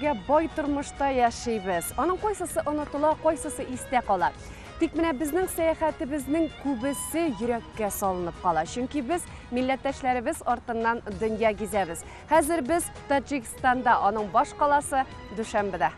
хатирәләргә бай тормышта яшибез. Аның кайсысы онытыла, кайсысы истә кала. Тик менә безнең сәяхәтебезнең күбесе йөрәккә салынып кала. Чөнки без милләттәшләребез артыннан дөнья гизәбез. Хәзер без Таджикстанда, аның баш каласы Дүшәмбедә.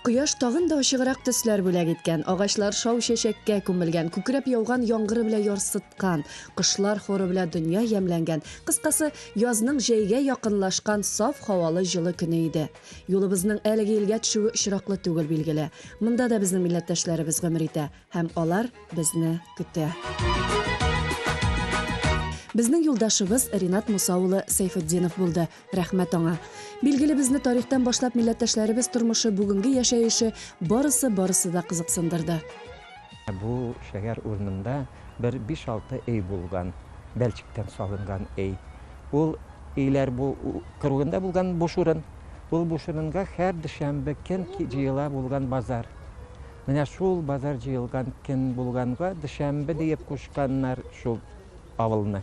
Кояш тагын да ачыграк төсләр бүләк иткән, агачлар шау чәчәккә күмелгән, күкрәп яуган яңгыры белән ярсыткан, кошлар хоры белән дөнья ямьләнгән, кыскасы, язның җәйгә якынлашкан саф һавалы җылы көне иде. Юлыбызның әлеге илгә төшүе очраклы түгел, билгеле. Монда да безнең милләттәшләребез гомер итә һәм алар безне көтә. Безнең юлдашыбыз Ринат Муса улы Сәйфетдинов булды. Рәхмәт аңа. Билгеле, безне тарихтан башлап милләттәшләребез тормышы, бүгенге яшәеше, барысы-барысы да кызыксындырды. Бу шәһәр урынында бер биш-алты өй булган, бәлчектән салынган өй. Ул өйләр бу кругында булган буш урын. Ул буш урынга һәр дүшәмбе көн җыела булган базар. Менә шул базар җыелган көн булганга дүшәмбе диеп кушканнар шул авылны.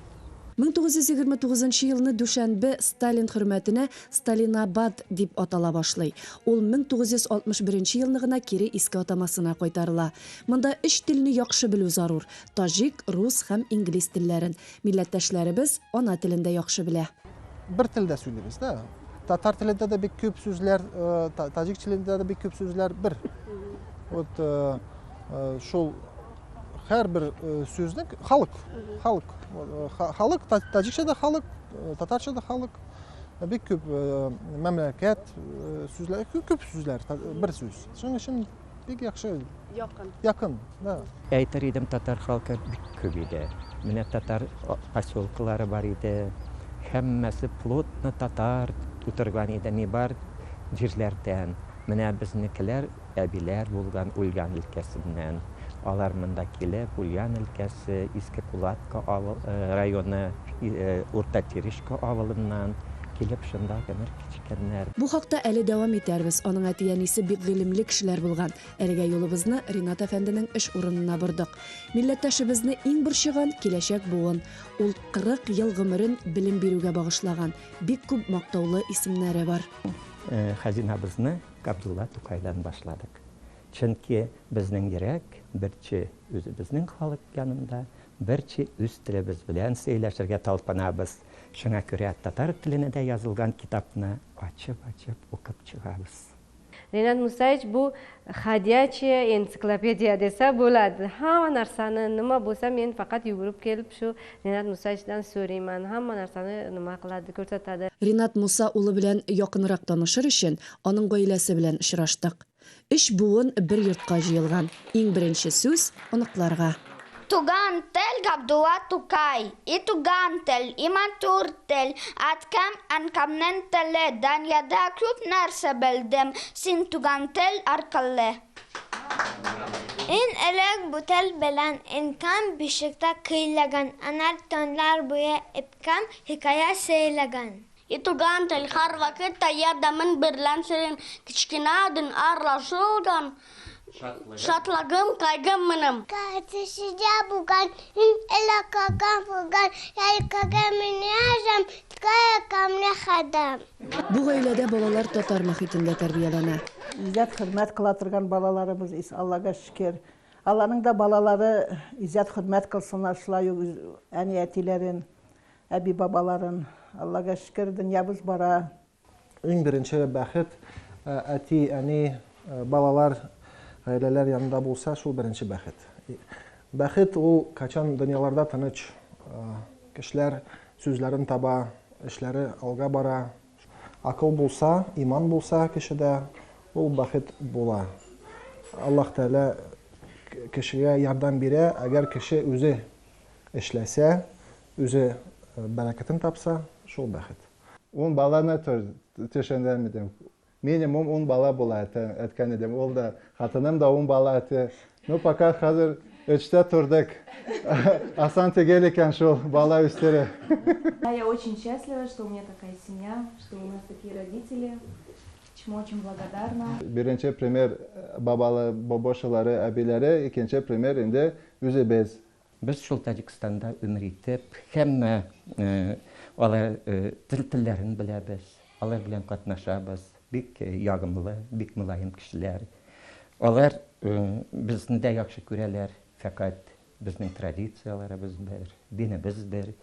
1929 нчы елны Дүшәнбе Сталин хөрмәтенә Сталинабад дип атала башлый. Ул 1961 нче елны гына кире иске атамасына кайтарыла. Монда өч телне яхшы белү зарур, таҗик, рус һәм инглиз телләрен. Милләттәшләребез ана телен дә яхшы белә. Бер телдә сөйлибез дә. Татар телендә дә бик күп сүзләр, таҗик телендә дә бик күп сүзләр бер. Вот шул һәрбер сүзнең халык, халык, халык, таҗикча да халык, татарча да халык. Бик күп мәмләкәт сүзләр, күп сүзләр, бер сүз. Шуның өчен Бик яхшы. Якын. Якын, да. Әйтер идем, татар халкы бик күп иде. Менә татар поселкалары бар иде. Һәммәсе плотно татар утырган иде, ни бар җирләрдән. Менә безнекеләр әбиләр булган Ульян өлкәсеннән. Алар монда килеп, Ульян өлкәсе, Иске Кулатка районы, Урта Терешка авылыннан килеп шунда гомер кичкәннәр. Бу хакта әле дәвам итәрбез. Аның әти-әнисе бик гыйлемле кешеләр булган. Әлегә юлыбызны Ринат әфәнденең эш урынына бордык. Милләттәшебезне иң борчыган, киләчәк буын. Ул 40 ел гомерен белем бирүгә багышлаган. Бик күп мактаулы исемнәре бар. Хәзинабызны Габдулла Тукайдан башладык. Чөнки безнең йөрәк берче үзебезнең халык янында, берче үз телебез белән сөйләшергә талпынабыз. Шуңа күрә татар теленә язылган китапны ачып-ачып укып чыгабыз. Ринат Мусаевич bu ходячая энциклопедия desa bo'ladi. Hamma narsani nima bo'lsa men faqat yugurib kelib shu Rinat Musayevichdan so'rayman. Hamma narsani nima qiladi, ko'rsatadi. Ринат Муса улы белән якынрак танышыр өчен, аның гаиләсе белән очраштык. Өч буын бер йортка җыелган. Иң беренче сүз, оныкларга. Туган тел Габдулла Тукай. И туган тел, и матур тел, Әткәм, әнкәмнең теле. Дөньяда күп нәрсә белдем, Син туган тел аркылы. Иң элек бу тел белән әнкәм бишектә көйләгән, Аннары төннәр буе әбкәм хикәя сөйләгән. И туган тел һәрвакытта ярдәмең берлән синең кечкенә адым аралашылган шатлыгым, кайгым минем. Кәтешедә булган, иң элек каган булган, Ялкага менәсем, каякамны хадам. Бу гаиләдә балалар татар мохитендә тәрбияләнә. Иззәт хөрмәт кыла торган балаларыбыз ис, Аллага шөкер. Аларның да балалары иззәт хөрмәт кылсыннар шулай ук үз әни-әтиләрен. Әби-бабаларын. Аллага шөкер, дөньябыз бара. Иң беренче бәхет, әти, әни, балалар, гаиләләр янында булса, шул беренче бәхет. Бәхет ул кайчан дөньяларда тыныч, кешеләр сүзләрен таба, эшләре алга бара. Акыл булса, иман булса кешедә, ул бәхет була. Аллаһ Тәгалә кешегә ярдәм бирә, әгәр кеше үзе Эшләсә, үзе бәрәкәтен тапса, шул бәхет. Ун баланы төшенгән идем. Минимум ун бала була әйткән идем. Ул да, хатыным да ун бала әйтте. Ну, пока хәзер өчтә тордык. Асан тегел икән шул бала үстерү. Я очень счастлива, что у меня такая семья, что у нас такие родители, чему очень благодарна. Беренче пример бабалы, бабашалары, әбиләре, икенче пример инде үзебез. Без шул Таҗикстанда өмер итеп, һәммә алар тел телләрен беләбез, алар белән катнашабыз. Бик ягымлы, бик мөлаем кешеләр. Алар безне дә яхшы күрәләр, фәкать безнең традицияләребез бер, динебез бер.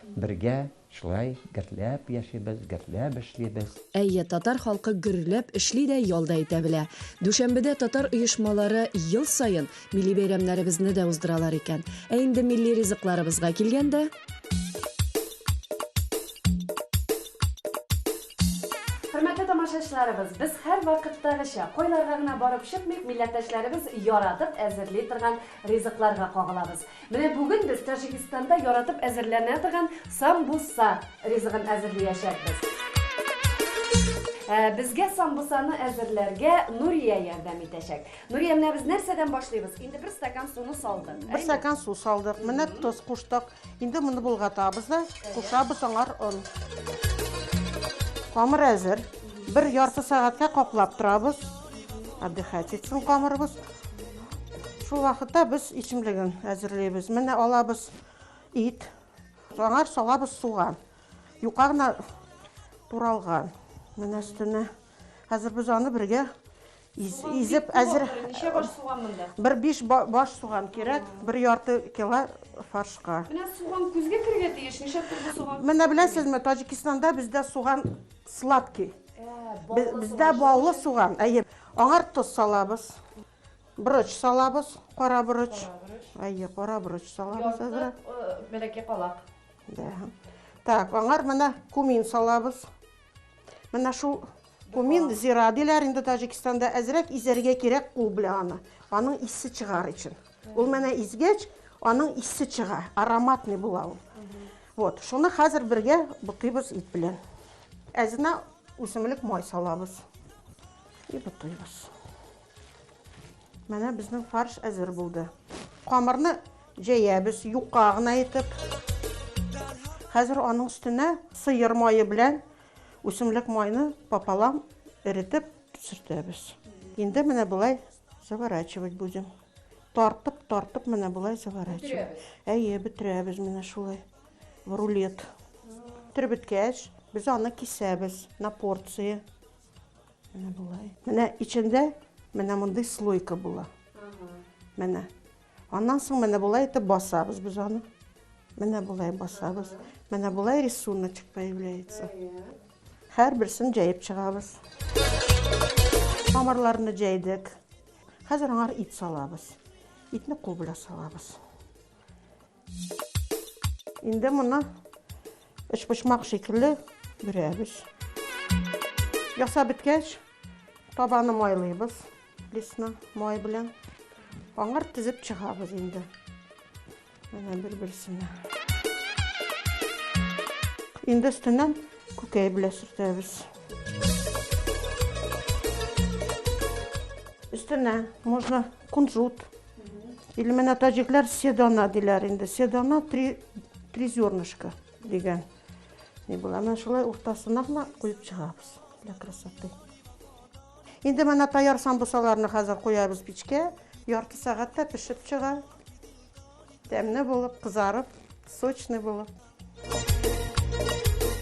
Бергә шулай гөрләп яшибез, гөрләп эшлибез. Әйе, татар халкы гөрләп эшли дә, ял да итә белә. Дүшәмбедә татар оешмалары ел саен милли бәйрәмнәребезне дә уздыралар икән. Ә инде милли ризыкларыбызга килгәндә. Хөрмәтле тамашачыларыбыз, без һәрвакыттагыча, кайларга гына барып чыкмыйк, милләттәшләребез яратып әзерли торган ризыкларга кагылабыз. Менә бүген без Таҗикстанда яратып әзерләнә торган самбуса ризыгын әзерлиячәкбез. Ә, безгә самбусаны әзерләргә Нурия ярдәм итәчәк. Нурия, менә без нәрсәдән башлыйбыз? Инде бер стакан суны салдык. Бер стакан су салдык. Менә тоз куштык. Инде моны болгатабыз да, кушабыз аңар он. Камыр әзер. Бер ярты сәгатькә каплап торабыз. Отдыхать итсен камырыбыз. Шул вакытта без эчемлеген әзерлибез. Менә алабыз ит. Аңар салабыз суган. Юка гына туралган. Менә өстенә. Хәзер без аны бергә изеп әзер. Ничә баш суган монда? Бер биш баш суган кирәк, бер ярты кило фаршка. Менә суган күзгә керергә тиеш. Нишләп бу суган? Менә беләсезме, Таҗикстанда бездә суган сладкий. Бездә баллы суган. Әйе. Аңар тоз салабыз. Борыч салабыз, кара борыч. Әйе, кара борыч салабыз әзрәк. Бәләкәй калак. Да. Так, аңар менә кумин салабыз. Менә шул кумин, зира диләр инде Таҗикстанда, әзрәк изәргә кирәк кул белән аны. Аның исе чыгар өчен. Ул менә изгәч, аның исе чыга, ароматный була ул. Вот, шуны хәзер бергә бутыйбыз ит белән. Әзенә үсемлек май салабыз. И бутыйбыз. Менә безнең фарш әзер булды. Камырны җәябез юка гына итеп. Хәзер аның өстенә сыер мае белән үсемлек майны пополам эретеп сөртәбез. Инде менә болай заворачивать будем. Тартып, тартып менә болай заворачивать. Әйе, бетерәбез менә шулай. В рулет. Бетереп беткәч, без аны кисәбез на порции. Менә болай. Менә эчендә менә мондый слойка була. Менә. Аннан соң менә болай итеп басабыз без аны. Менә болай басабыз. Менә болай рисуночек появляется. Һәрберсен җәеп чыгабыз. Камырларны җәйдек. Хәзер аңар ит салабыз. Итне кул белән салабыз. Инде моны өчпочмак шикелле бөрәбез. Ясап беткәч, табаны майлыйбыз лесна май белән. Аңар тезеп чыгабыз инде. Менә бер-берсенә. Инде өстеннән күкәй белән сөртәбез. Өстенә можно кунжут. Или менә таҗиклар седана диләр инде. Седана три, три зернышка дигән. Не була. Менә шулай уртасына гына куеп чыгабыз для красоты. Инде менә таяр самбусаларны хәзер куябыз пичкә. Ярты сәгатьтә пешеп чыга. Тәмле булып, кызарып, сочный булып.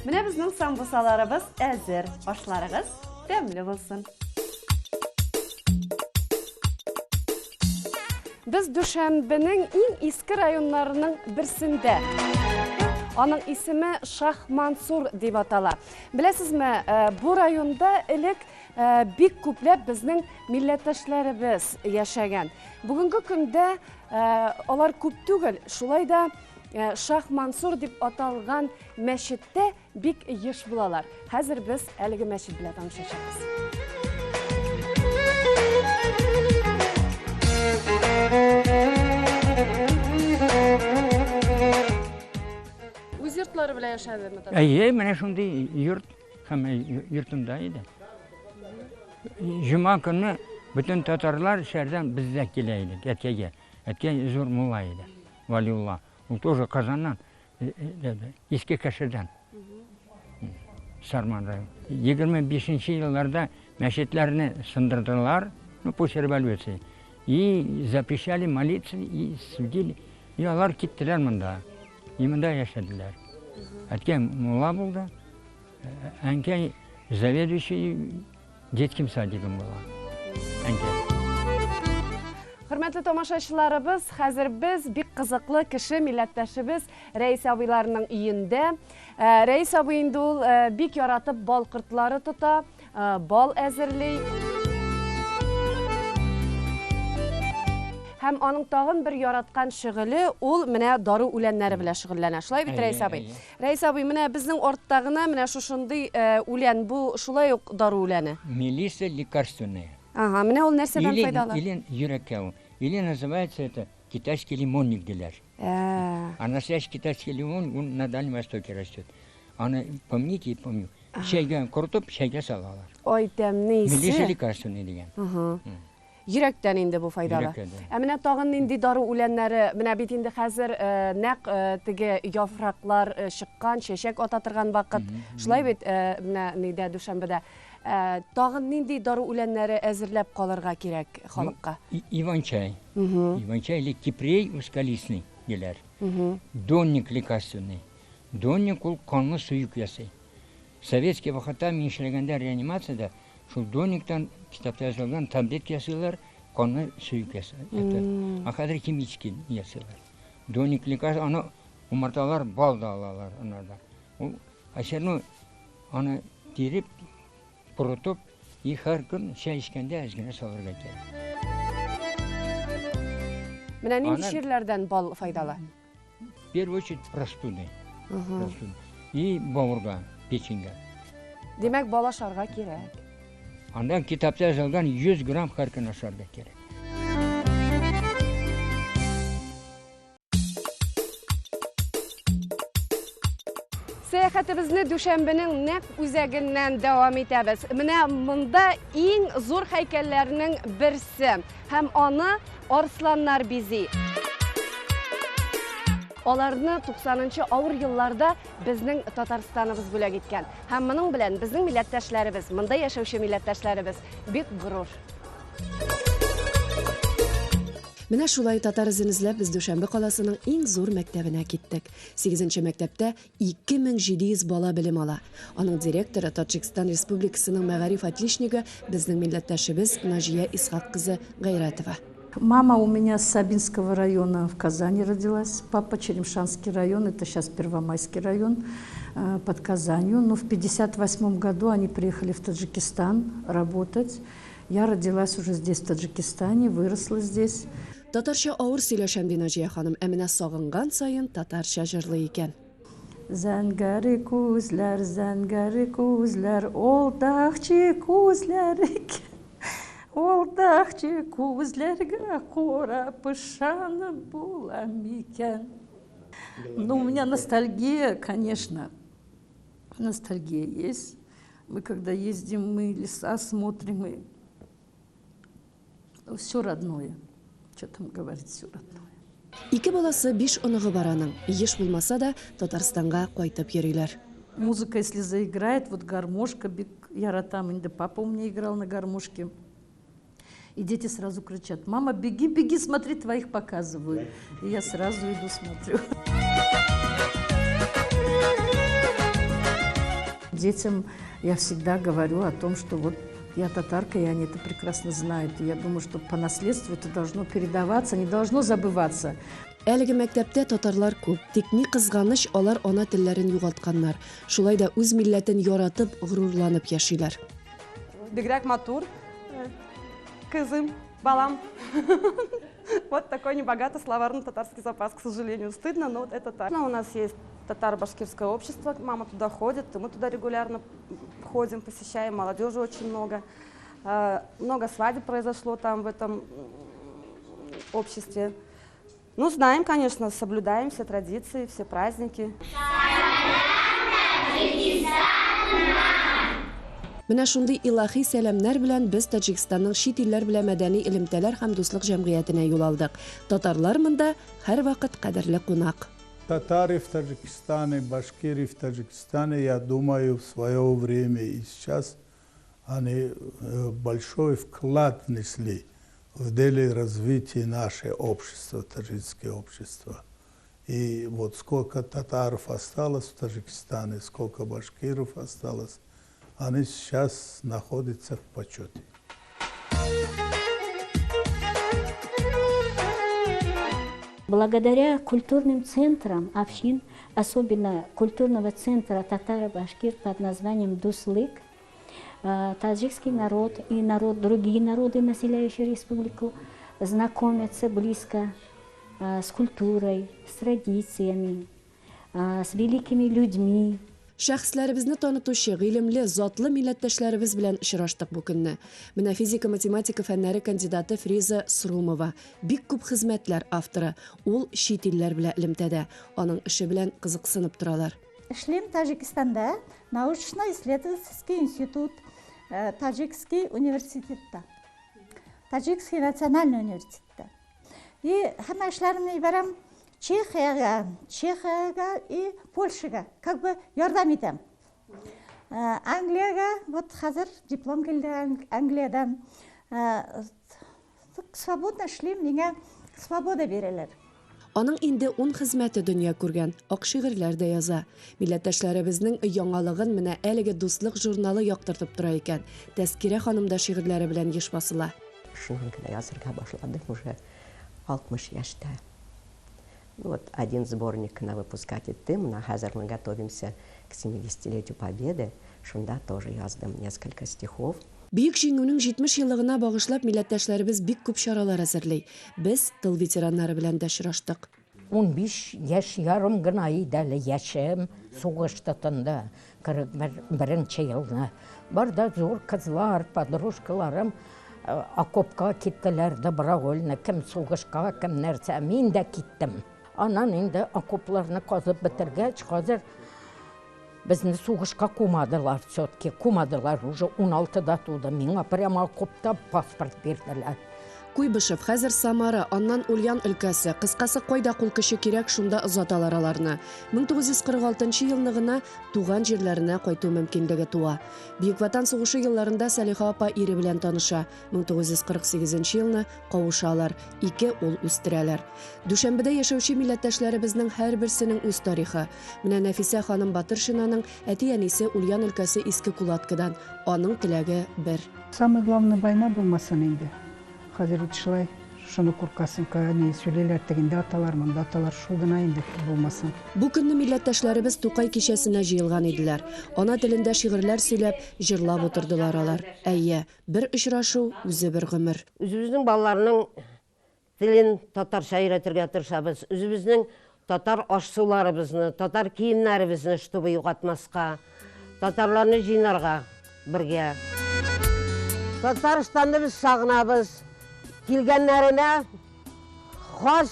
Менә безнең самбусаларыбыз әзер. Ашларыгыз тәмле булсын. Без Дүшәмбенең иң иске районнарының берсендә. Аның исеме Шах Мансур дип атала. Беләсезме, э, бу районда элек э, бик күпләп безнең милләттәшләребез яшәгән. Бүгенге көндә э, алар күп түгел, шулай да Шах Мансур дип аталган мәчеттә бик еш булалар. Хәзер без әлеге мәчет белән танышачакбыз. Үз йортлары белән яшәдеме? Әйе, менә шундый йорт һәм йортында иде. Җома көнне бөтен татарлар шәһәрдән бездә килә идек, әткәйгә. Әткәй зур мулла иде. Валиулла. Ул тоже Казаннан, Иске Кәшердән. Сарман район. 25 елларда мәчетләрне сындырдылар, ну, после революции. И запрещали молиться, и судили. И алар киттеләр монда. И монда яшәделәр. Әткәй мулла булды. Әнкәй заведующий детским садиком була. Әнкәй. Хөрмәтле тамашачыларыбыз, хәзер без бик кызыклы кеше, милләттәшебез Рәис абыйларының өендә. Рәис абый инде ул бик яратып бал кортлары тота, бал әзерли. Һәм аның тагын бер яраткан шөгыле ул менә дару үләннәре белән шөгыльләнә. Шулай бит, Рәис абый? Рәис абый, менә безнең артта гына менә шушындый үлән, бу шулай ук дару үләне. Мелисса лекарственная. Ага, менә ул нәрсәдән файдалы? Или йөрәккә ул. Или называется это китайский лимонник диләр. Ә. А настоящий китайский лимон, он на Дальнем Востоке растет. Аны помните и помню. Чәйгә корытып, чәйгә салалар. Ай, тәмле исе. Мелисса лекарственный дигән. Йөрәктән инде бу файдалы. Йөрәккә, да. Ә менә тагын нинди дару үләннәре, менә бит инде хәзер нәкъ теге яфраклар чыккан, чәчәк ата торган вакыт. Шулай бит, менә нидә, Дүшәмбедә. Тагын нинди дару үләннәре әзерләп калырга кирәк халыкка? Иван-чай. Иван-чай или кипрей узколистный диләр. Донник лекарственный. Донник ул канлы суюк ясый. Советский вакытта мин эшләгәндә реанимациядә шул донниктан китапта язылган таблетка ясыйлар, канлы суюк ясый. Ә хәзер химический ясыйлар. Донник лекарство, аны умарталар бал да алалар анарда. Ул, а все равно аны тиреп, корытып, и һәр көн чәй эчкәндә әз генә салырга кирәк. Менә нинди чирләрдән бал файдалы? В первую очередь простуды. Простуды. И бавырга, печеньга. Димәк, бал ашарга кирәк. Анда китапта язылган 100 грамм һәр көн ашарга кирәк. Сәяхәтебезне Дүшәмбенең нәкъ үзәгеннән дәвам итәбез. Менә монда иң зур һәйкәлләрнең берсе һәм аны арысланнар бизи. Аларны 90 авыр елларда безнең Татарстаныбыз бүләк иткән. Һәм моның белән безнең милләттәшләребез, монда яшәүче милләттәшләребез бик горур. Менә шулай татар эзен эзләп без Дүшәмбе каласының иң зур мәктәбенә киттек. Сигезенче мәктәптә 2700 бала белем ала. Аның директоры Таджикстан Республикасының мәгариф отличнигы безнең милләттәшебез Наҗия Исхак кызы Гайратова. Мама у меня с Сабинского района в Казани родилась, папа Черемшанский район, это сейчас Первомайский район, под Казанью. Но в пятьдесят восьмом году они приехали в Таджикистан работать. Я родилась уже здесь, в Таджикистане, выросла здесь. Татарча авыр сөйләшәм, ди Наҗия ханым, ә менә сагынган саен татарча җырлый икән. Зәңгәр күзләр, зәңгәр күзләр, олдакчы күзләр икән. Олдакчы күзләргә карап ышанып була микән? У меня ностальгия, конечно. Ностальгия есть. Мы когда ездим, мы леса смотрим, и все родное. Что там говорить, все родное. Ике баласы, биш оныгы бар аның. Еш булмаса да, Татарстанга кайтып йөриләр. Музыка, если заиграет, вот гармошка, бик яратам, инде папа у меня играл на гармошке. И дети сразу кричат: мама, беги, беги, смотри, твоих показывают. И я сразу иду, смотрю. Детям я всегда говорю о том, что я татарка, и они это прекрасно знают. И я думаю, что по наследству это должно передаваться, не должно забываться. Әлеге мәктәптә татарлар күп, тик ни кызганыч, алар ана телләрен югалтканнар. Шулай да үз милләтен яратып, горурланып яшиләр. Бигрәк матур, кызым, балам. Вот такой небогатый словарный татарский запас, к сожалению, стыдно, но вот это так. У нас есть татаро-башкирское общество, мама туда ходит, и мы туда регулярно ходим, посещаем, молодежи очень много. Много свадеб произошло там в этом обществе. Знаем, конечно, соблюдаем все традиции, все праздники. Менә шундый илаһи сәламнәр белән без Таджикстанның чит илләр белән мәдәни элемтәләр һәм дуслык җәмгыятенә юл алдык. Татарлар монда һәрвакыт кадерле кунак. Татары в Таджикистане, башкиры в Таджикистане, я думаю, в свое время и сейчас они большой вклад внесли в деле развития нашего общества, таджикское общество. И вот сколько татаров осталось в Таджикистане, сколько башкиров осталось, они сейчас находятся в почете. Благодаря культурным центрам общин, особенно культурного центра татаро-башкир под названием Дуслык, таджикский народ и народ, другие народы, населяющие республику, знакомятся близко с культурой, с традициями, с великими людьми. Шәхесләребезне танытучы, гыйлемле, затлы милләттәшләребез белән очраштык бу көнне. Менә физика-математика фәннәре кандидаты Фриза Срумова, бик күп хезмәтләр авторы. Ул чит илләр белән элемтәдә, аның эше белән кызыксынып торалар. Эшлим Таҗикстанда, научно-исследовательский институт, Таджикский университетта. Таджикский национальный университетта. И һәммә эшләремне ибәрәм Чехиягә, Чехиягә и Польшага, как бы ярдәм итәм. Англиягә, вот хәзер диплом килде Англиядән. Свободно эшлим, миңа свобода бирәләр. Аның инде ун хезмәте дөнья күргән, ак шигырьләр дә яза. Милләттәшләребезнең яңалыгын менә әлеге Дуслык журналы яктыртып тора икән. Тәзкирә ханым да шигырьләре белән еш басыла. Шуннан гына язырга башладым уже 60 яшьтә. Ну вот один сборник на выпускать иттем, менә хәзер мы готовимся к 70-летию Победы, шунда тоже яздым несколько стихов. Бөек Җиңүнең 70 еллыгына багышлап милләттәшләребез бик күп чаралар әзерли. Без тыл ветераннары белән дә очраштык. 15 яшь ярым гына иде әле яшем, сугыш тотынды 41 нче елны. Бар да зур кызлар, подружкаларым окопка киттеләр добровольно, кем сугышка, кем нәрсә, мин дә киттем. Аннан инде окопларны казып бетергәч, хәзер безне сугышка кумадылар все-таки, кумадылар, уже 16-да туды, миңа прямо окопта паспорт бирделәр. Куйбышев, хәзер Самара, аннан Ульян өлкәсе, кыскасы, кайда кул көче кирәк, шунда озаталар аларны. 1946 елны гына туган җирләренә кайту мөмкинлеге туа. Бөек Ватан сугышы елларында Сәлиха апа ире белән таныша. 1948 елны кавышалар, ике ул үстерәләр. Дүшәнбедә яшәүче милләттәшләребезнең һәрберсенең үз тарихы. Менә Нәфисә ханым Батыршинаның әти-әнисе Ульян өлкәсе Иске Кулаткыдан. Аның теләге бер. Самое главное, война булмасын инде. Хәзер бит шулай, шуны куркасың, ни сөйлиләр, тегендә аталар, монда аталар, шул гына инде булмасын. Бу көнне милләттәшләребез Тукай кичәсенә җыелган иделәр. Ана телендә шигырьләр сөйләп, җырлап утырдылар алар. Әйе, бер очрашу, үзе бер гомер. Үзебезнең балаларның телен татарча өйрәтергә тырышабыз. Үзебезнең татар аш-суларыбызны, татар киемнәребезне, чтобы югатмаска, татарларны җыйнарга бергә. Татарстанны без сагынабыз. Килгәннәренә хаҗ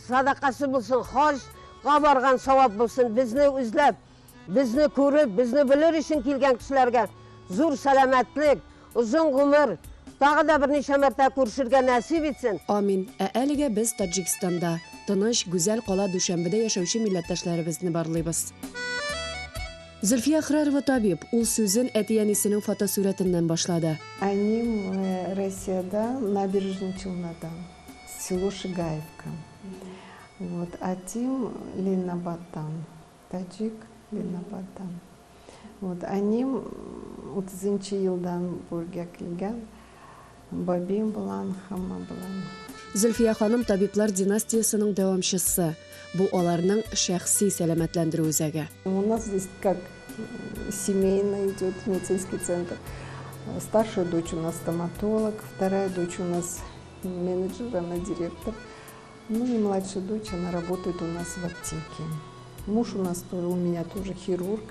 садакасы булсын, хаҗга барган савап булсын. Безне үзләп, безне күреп, безне белер өчен килгән кешеләргә зур сәламәтлек, озын гомер, тагы да берничә мәртәбә күрешергә нәсип итсен. Амин. Ә әлегә без Таджикстанда, тыныч, гүзәл кала Дүшәнбедә яшәүче милләттәшләребезне барлыйбыз. Зөлфия Әхрарова табиб, ул сүзен әти-әнисенең фотосурәтеннән башлады. Әнием Россиядә, Набережный Челныдан, село Шигаевка. Вот, әтием Ленинабадтан, таджик Ленинабадтан. Вот, әнием 30 елдан бергә килгән, бабием белән, һәммә белән. Зөлфия ханым табиблар династиясенең дәвамчысы. Бу аларның шәхси сәламәтләндерү үзәге. У нас здесь как семейно идет медицинский центр. Старшая дочь у нас стоматолог, вторая дочь у нас менеджер, она директор. Ну и младшая дочь, она работает у нас в аптеке. Муж у нас тоже, у меня тоже хирург,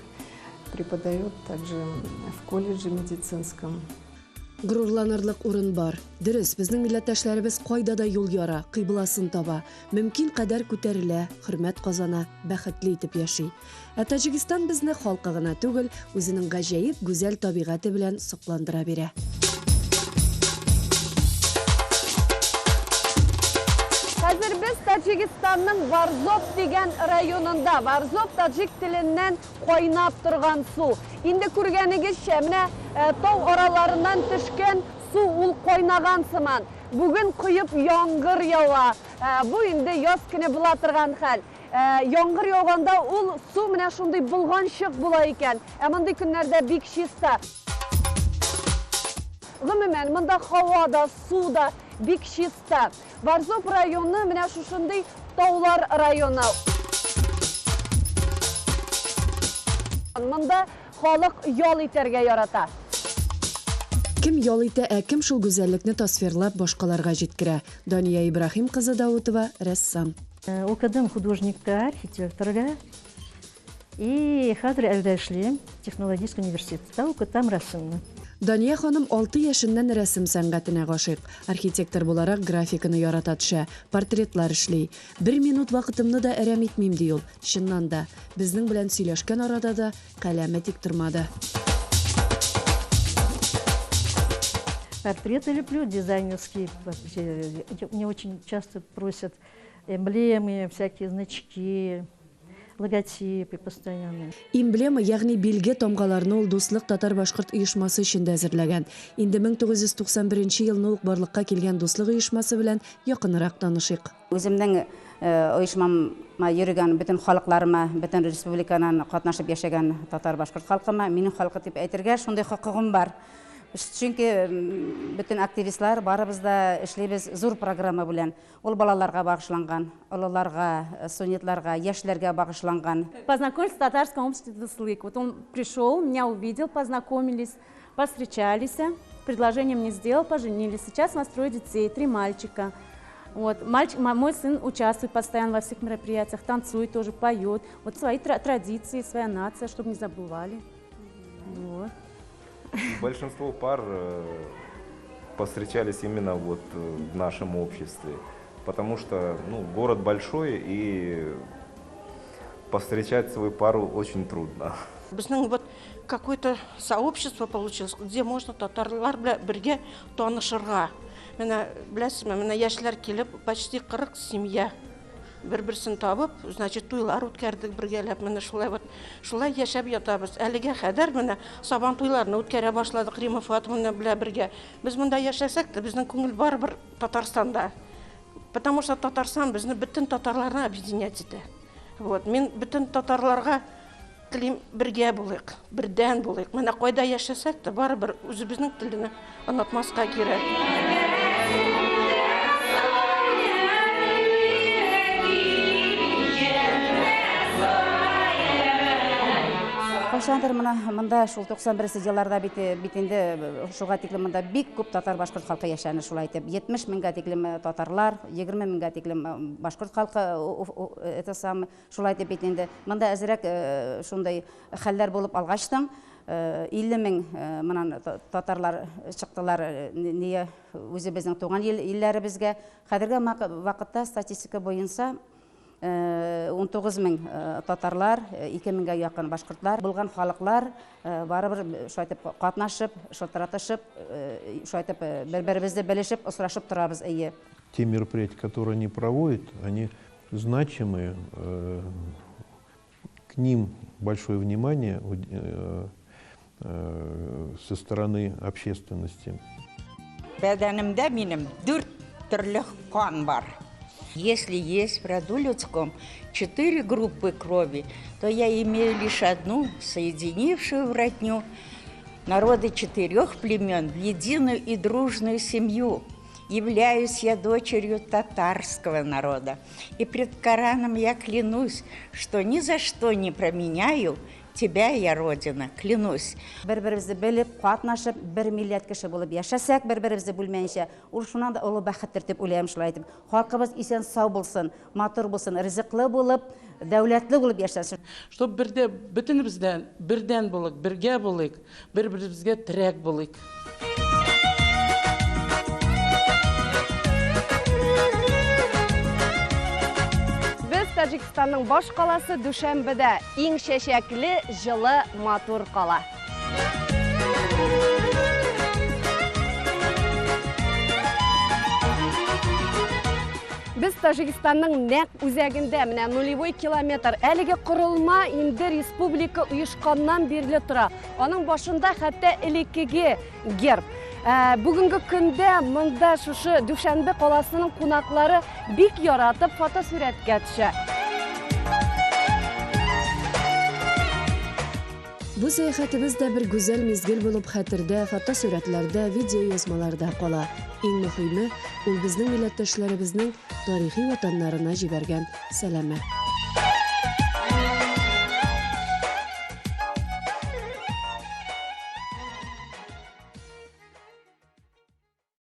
преподает также в колледже медицинском. Горурланырлык урын бар. Дөрес, безнең милләттәшләребез кайда да юл яра, кыйбласын таба, мөмкин кадәр күтәрелә, хөрмәт казана, бәхетле итеп яши. Ә Таҗикстан безне халкы гына түгел, үзенең гаҗәеп гүзәл табигате белән сокландыра бирә. Хәзер без Таҗикстанның Варзоб дигән районында. Варзоб таҗик теленнән кайнап торган су. Инде күргәнегезчә, менә тау араларыннан төшкән су ул кайнаган сыман. Бүген коеп яңгыр ява. Бу инде яз көне була торган хәл. Яңгыр яуганда ул су менә шундый болганчык була икән. Ә мондый көннәрдә бик чиста. Гомумән, монда һава да, су да бик чиста. Варзоб районы менә шушындый таулар районы. Монда халык ял итәргә ярата. Кем ял итә, ә кем шул гүзәллекне тасвирлап башкаларга җиткерә. Дания Ибраһим кызы Даутова, рәссам. Укыдым художникка, архитекторга. И хәзер әлдә эшлим, технологический университетта укытам рәсемне. Дания ханым 6 яшеннән рәсем сәнгатенә гашыйк. Архитектор буларак графиканы ярата төшә, портретлар эшли. Бер минут вакытымны да әрәм итмим, ди ул. Чыннан да, безнең белән сөйләшкән арада да каләме тик тормады. Портреты люблю, дизайнерские. Мне очень часто просят эмблемы, всякие значки, логотипы постоянно. Эмблема, ягъни билге тамгаларны ул Дуслык татар-башкорт оешмасы өчен дә әзерләгән. Инде 1991 елны ук барлыкка килгән Дуслык оешмасы белән якынрак танышыйк. Үземнең оешмама йөрегән бөтен халыкларыма, бөтен республиканан катнашып яшәгән татар-башкорт халкыма, минем халкы дип әйтергә шундый хокукым бар. Чөнки бөтен активистлар барыбыз да эшлибез зур программа белән. Ул балаларга багышланган, олыларга, студентларга, яшьләргә багышланган. Познакомились в татарском обществе Дуслык. Вот он пришел, меня увидел, познакомились, повстречались, предложение мне сделал, поженились. Сейчас у нас 3 детей, 3 мальчика. Вот, мой сын участвует постоянно во всех мероприятиях, танцует тоже, поет. Вот свои традиции, своя нация, чтобы не забывали. Вот. Большинство пар повстречались именно вот в нашем обществе, потому что, ну, город большой и повстречать свою пару очень трудно. Безнең вот какое-то сообщество получилось, где можно татарлар белән бергә танышырга. Менә беләсезме, менә яшьләр килеп, почти 40 семья бер-берсен табып, значит, туйлар үткәрдек бергәләп, менә шулай вот, шулай яшәп ятабыз. Әлегә кадәр менә сабан туйларны үткәрә башладык Рима Фатымовна белән бергә. Без монда яшәсәк тә, безнең күңел барыбер Татарстанда. Потому что Татарстан безне бөтен татарларны объединять итә. Вот, мин бөтен татарларга телим бергә булыйк, бердән булыйк. Менә кайда яшәсәк тә, барыбер үзебезнең телне онытмаска кирәк. Кайчандыр менә монда шул 91 елларда бит инде шуга тиклем монда бик күп татар-башкорт халкы яшәне шулай итеп. 70 меңгә тиклем татарлар, 20 меңгә тиклем башкорт халкы, это самое, шулай итеп бит инде. Монда әзрәк шундый хәлләр булып алгачтан, 50 мең моннан татарлар чыктылар, ние үзебезнең туган илләребезгә. Хәзерге вакытта статистика буенча 19 мең татарлар, 2 меңгә якын башкортлар булган халыклар барыбер шулай итеп катнашып, шылтыратышып, шулай итеп бер-беребезне белешеп, очрашып торабыз, әйе. Те мероприятия, которые они проводят, они значимые, к ним большое внимание со стороны общественности. Бәдәнемдә минем 4 төрле кан бар. Если есть в роду людском 4 группы крови, то я имею лишь одну, соединившую в родню народы 4 племен в единую и дружную семью. Являюсь я дочерью татарского народа. И пред Кораном я клянусь, что ни за что не променяю тебя я, Родина, клянусь. Бер-беребезне белеп, катнашып, бер милләт кеше булып яшәсәк, бер-беребезне бүлмәенчә, ул шуннан да олы бәхеттер дип уйлыйм шулай итеп. Халкыбыз исән сау булсын, матур булсын, ризыклы булып, дәүләтле булып яшәсен. Чтоб бердә бөтенебездән бердән булыйк, бергә булыйк, бер-беребезгә терәк булыйк. Без Таҗикстанның баш каласы Дүшәнбедә, иң чәчәкле, җылы, матур кала. Без Таҗикстанның нәкъ үзәгендә, менә нулевой километр. Әлеге корылма инде республика оешканнан бирле тора. Аның башында хәтта элеккеге герб. Ә, бүгенге көндә монда шушы Дүшәнбе каласының кунаклары бик яратып фотосурәткә төшә. Бу сәяхәтебез дә бер гүзәл мизгел булып хәтердә, фотосурәтләрдә, видеоязмаларда кала. Иң мөһиме, ул безнең милләттәшләребезнең тарихи ватаннарына җибәргән сәламе.